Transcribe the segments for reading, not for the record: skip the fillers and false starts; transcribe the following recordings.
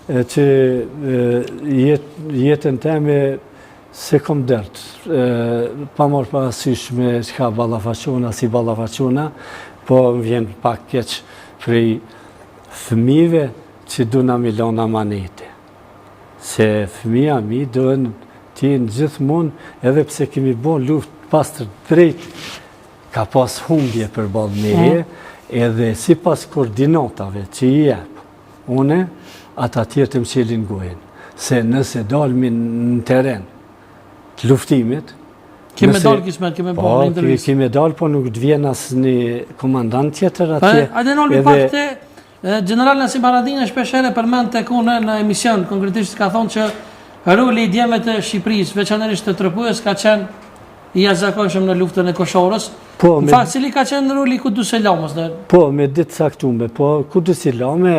Që jetën teme s'e kom dert, pa marrë parasysh me çka ballafaqona, si ballafaqona, po më vjen pak keq prej fëmijëve që duna m'i lon amanete. Se fëmija mi duhen të jenë gjithmonë, edhe pse kemi bo luftë pastër drejt, ka pas humbje përballë meje, mm. edhe sipas koordinatave që i jep, une, ata tjerë të më çelin gojën. Se nëse dalmi në teren të luftimit, Keme dalë kismet, keme po, në intervistë. Keme dalë, po nuk të vjen asnjë komandant tjetër atje. Hajde nalmi pak te Gjeneral Nasim Haradinaj shpeshherë përmend tek unë në emision, konkretisht ka thonë që roli i djemve të Shqipërisë, veçanërisht të Tropojës, ka qenë i jashtëzakonshëm në luftën e Koshorës. Po, në fakt, cili ka qenë roli i Kudus Lamës? Në... Po, me ditë caktume, po Kudus Lame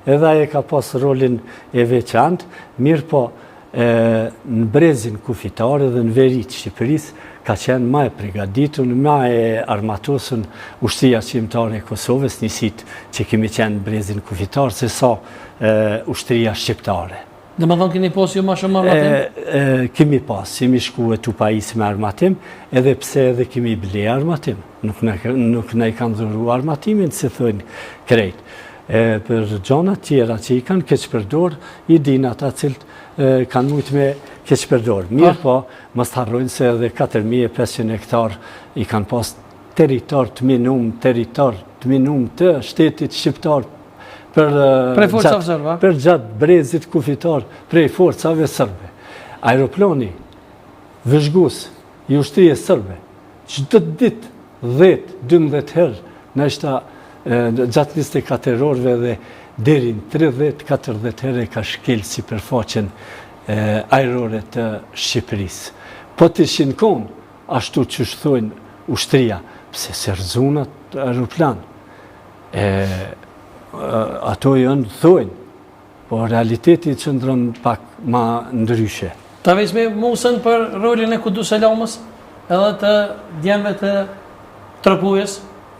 edhe ai e ka pas rolin e veçantë, mirëpo, në brezin kufitar edhe në veri të Shqipërisë ka qenë ma e pregaditun, ma e armatosun ushtria çlirimtare e Kosovës, njësitë që kemi qenë në brezin kufitar, se sa ushtria shqiptare. Domethonë keni pas ju ma shumë armatim? Kemi pas, jemi shku e tu pajisë me armatim, edhe pse edhe kemi ble armatim. Nuk na, nuk na i kanë dhuru armatimin, si thojnë krejt. E, për gjana tjera që i kanë keqpërdor, i din ata cilët kanë mujtë me keqpërdor. Mirëpo, mos të harrojnë se edhe 4500 hektar i kanë pas territor të minum, territor të minum të shtetit shqiptar për, gjatë, për gjatë brezit kufitar prej forcave sërbe. Aeroplani, vëzhgus, i ushtrisë sërbe, çdo ditë 10, 12 herë, ndoshta gjatë 24 orëve dhe deri në 30, 40 herë ka shkel sipërfaqen ajrore të Shqipërisë. Po të ishin konë, ashtu qysh thojnë ushtria, pse s'e rrëzun atë aeroplan, e, ato janë thojnë, Po realiteti qëndron pak ma ndryshe. Ta veç me Musën për rolin e Kudus Lamës edhe të djemve të Tropojës.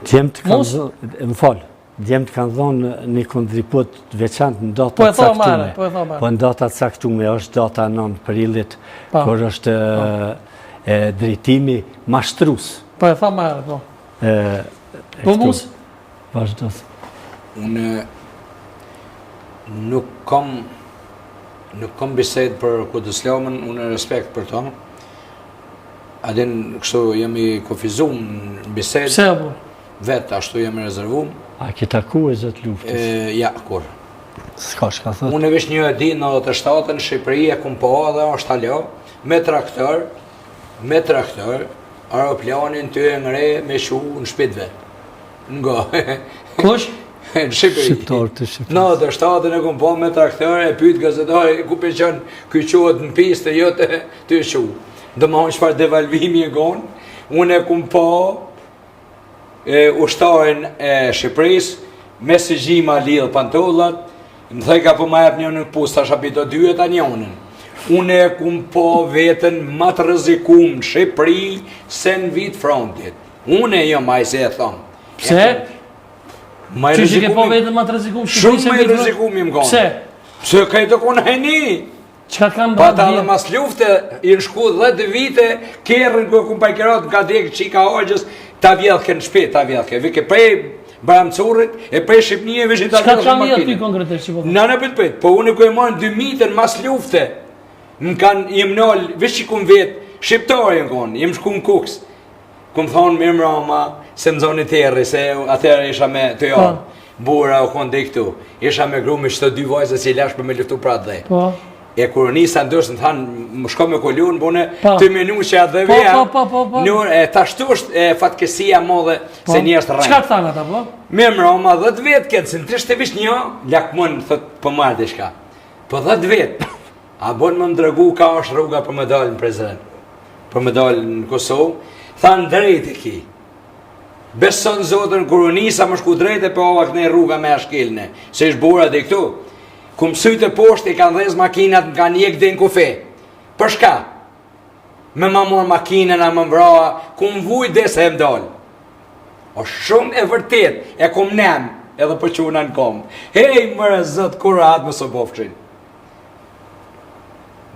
Djemtë kanë dhënë, më fal, djemtë kanë dhënë një kontribut të veçantë në data po të caktume. Po e po Po në data të caktume, është data 9 prillit, po. kur është po. e, drejtimi mashtrus. Po e tha marrë, po. E, po Musë? Vazhdo. Unë nuk kam nuk kam bisedë për Kudus Lamën, unë respekt për to. A din, kështu jam i kufizum në bisedë. Pse apo? Vetë, ashtu jam i rezervum. A ke taku e gjatë luftës? E, ja, kur. S'ka shka thot. Unë veç një e di në 97 në Shqipëri e kum pa dhe është alo, me traktor, me traktor, aeroplanin tu e ngre me çu në shpi t'vet. Nga. Kush? Në Shqipëri. Shqiptar të Shqipërisë. Në të shtatën e kom pa me traktor e pyet gazetari ku pe çon, ky çohet në pistë jo të të çu. Domethonë çfarë devalvimi e gon. Unë e kum pa e ushtarin e Shqipërisë me sëgjima lidh pantollat, më thojka po ma jep njënën këpucë, thash a pi do dyjet a njënën. Unë e kum pa veten ma të rrezikum në Shqipëri se në vijë t'frontit. Unë e jam ai se e thom. Pse? Ma i Qysh e ke rrezikum. pa veten ma të rrezikum në Shqipëri Shumë se ma i në vijë t'frontit? rrezikum jam konë. Pse? Pse ka i të konë heni? Çka të kanë Pa bërë? ta edhe mas lufte, i në shku 10 vite, kerrin ku e kum parkirat, më ka dek qika hoxhës, ta vjedhke në shpi, ta vjedhke. Vike prej Bajram Currit, e prej Shqipnie, vishin ta Çka të vjedhke kanë vjedh ty makinën. konkretisht që po Na në prit prit, po unë ku e marrë 2000-ën mas lufte, më kanë jem nal, veç që kum vet, shqiptar jem konë, jem shku në Kukës. Kum thonë mirë mrama, se më zoni terri, se atëherë isha me të jarë. Po. Bura u konë dhe këtu. Isha me gru me qëto dy vajzë si lash për me luftu pra dhe. Po. E kur nisa ndoshta më thanë, më shko me kolon, po unë Po. të menu që atë dhe Po, vija. po, po, po, po. Nur, e tashtu është e fatkeqësia e madhe Po. se njerëz të rrejnë. Çka të thanë ata po? Mirë mrama, 10 vetë këtë, se në të vish një, lakmon, thot, po marr diçka. Po 10 vetë, a bon më më tregu ka është rruga për me dalë në Prizren, për me dalë në Kosovë, thanë drejt e ki. Beson Zotën, kur u nisa më shku drejt e po ova këne rruga me ashkelne, se ish bura dhe këtu. Ku mësyt e poshtë i kanë dhez makinat, më kanë jek dhe në kufi. Për shka? Me ma morë makinën, a më mbra, ku më vuj dhe se e më dalë. O shumë e vërtet, e kum nem, edhe për quna në kom. Hej, mëre zot, kur rahat më së bofshin.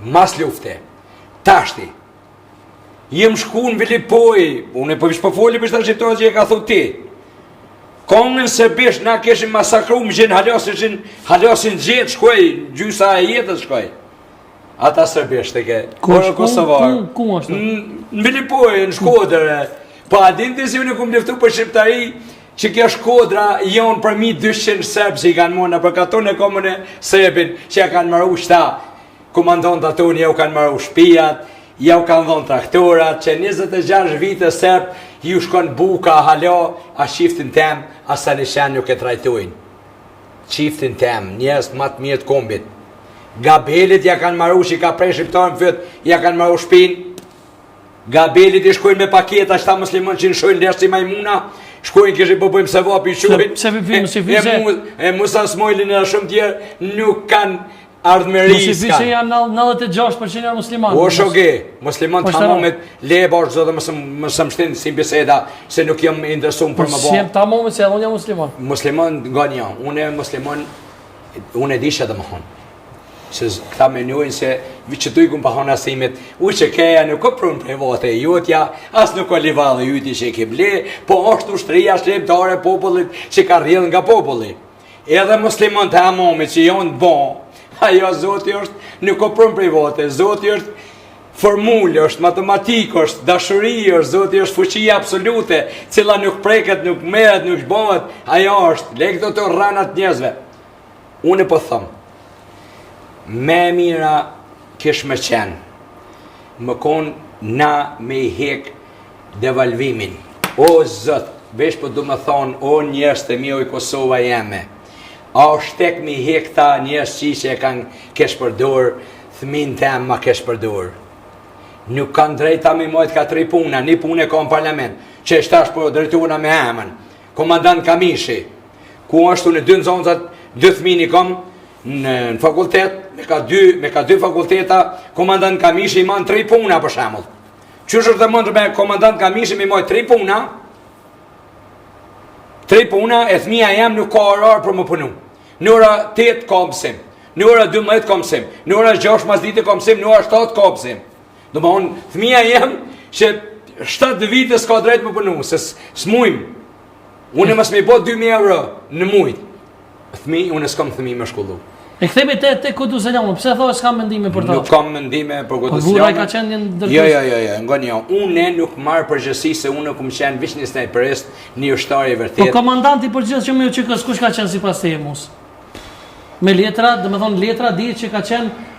Mas lufte. Tashti. Jem shku në Velipojë, unë po vish po foli për shqiptarët që e ka thu ti. Kongën serbisht na kishim masakru më gjenë halosin, halosin gjetë shkoj, gjysa e jetës shkoj. Ata serbisht e ke, Ku është Kosovar. Ku, ku është? Në Velipojë, në Shkodër. Po a din ti si unë kum luftu për shqiptari, që kjo Shkodra jonë për 1200 serbë që i kanë monë, për katun e komune serbin, që ja kanë maru shta. Komandanta tonë jau kanë maru shpijat, jau kanë dhonë traktorat, që 26 vite serb, ju shkon buka, halo, a çiftin tem, a sa një shen nuk e trajtojnë. Çiftin tem, njerëz ma të mirë të kombit. Gabelit ja kanë maru që i ka prej shqiptarë në fyt, ja kanë maru shpin. Gabelit i shkojnë me paketa qëta muslimon që në shojnë lesh si majmuna, shkojnë kështë i po bëjmë sevap i shojnë. Se, se, se, e, e, Musa Smojlin e shumë tjerë nuk kanë Ardhmëri Mos i s'kan. Mos i janë 96% janë muslimanë. O shoge, musliman të hamamit, le bash zot mos mos më shtin si biseda se nuk jam i interesuar për më bë. Si jam tamam se unë jam musliman. Musliman nga një, unë musliman unë e di çka do më thon. Se këta menojnë se që tu i kum pa thonë Asimit, u që keja nuk o pronë private e jotja, as nuk o livadhi yti që e ke ble, po është ushtria çlirimtare e popullit që ka rrjedhë nga populli. Edhe muslimant e hamamit që janë të bo, ajo zoti është nuk o pronë private, zoti është formulë, është matematikë, është dashuri, është zoti është fuqia absolute, cila nuk preket, nuk merret, nuk zhbohet, ajo është, le këto të rrenat njerëzve. Unë po thom, me mira kish me qenë, me konë na me i hek devalvimin. O zot, veç po du me thonë, o njerëz të mi, oj Kosova jeme. A është tek me i hek këta njerëz që që e kanë keqpërdor, fëmin tem ma keqpërdor. Nuk kanë drejta me majtë ka tri puna, një punë e ka në parlament, që është tash po drejtuna me emën, komandant Kamishi, ku është unë dy nxonzat, dy fëmin i kom në, në fakultet, me ka dy, me ka dy fakulteta, komandant Kamishi i man tri puna për shembull. Qysh është e mundshme komandant Kamishi me majt tri puna, tri puna e fëmija jem nuk ka orar për me punu. Në ora 8 ka mësim, në ora 12 ka mësim, në ora 6 masdite ka mësim, në ora 7 ka mësim. Domethonë, fëmija jem që 7 vite s'ka drejt me punu, se s'mujmë. Unë mos me i bo 2000 euro në mujt. Fëmijë, unë s'kam fëmijë me shkollu. E kthehemi te te Kudus Selamu, pse thua s'kam mendime për ta? Nuk kam mendime për Kudus po, Selamu. ka qenë një ndërtues. Jo, jo, jo, jo, ngo një. Unë nuk marr përgjegjësi se unë kam qenë veç një snajperist, një ushtar i vërtetë. Po komandanti i përgjithshëm i UÇK-s kush ka qenë sipas teje Mus? Me letra, domethënë letra di që ka qenë.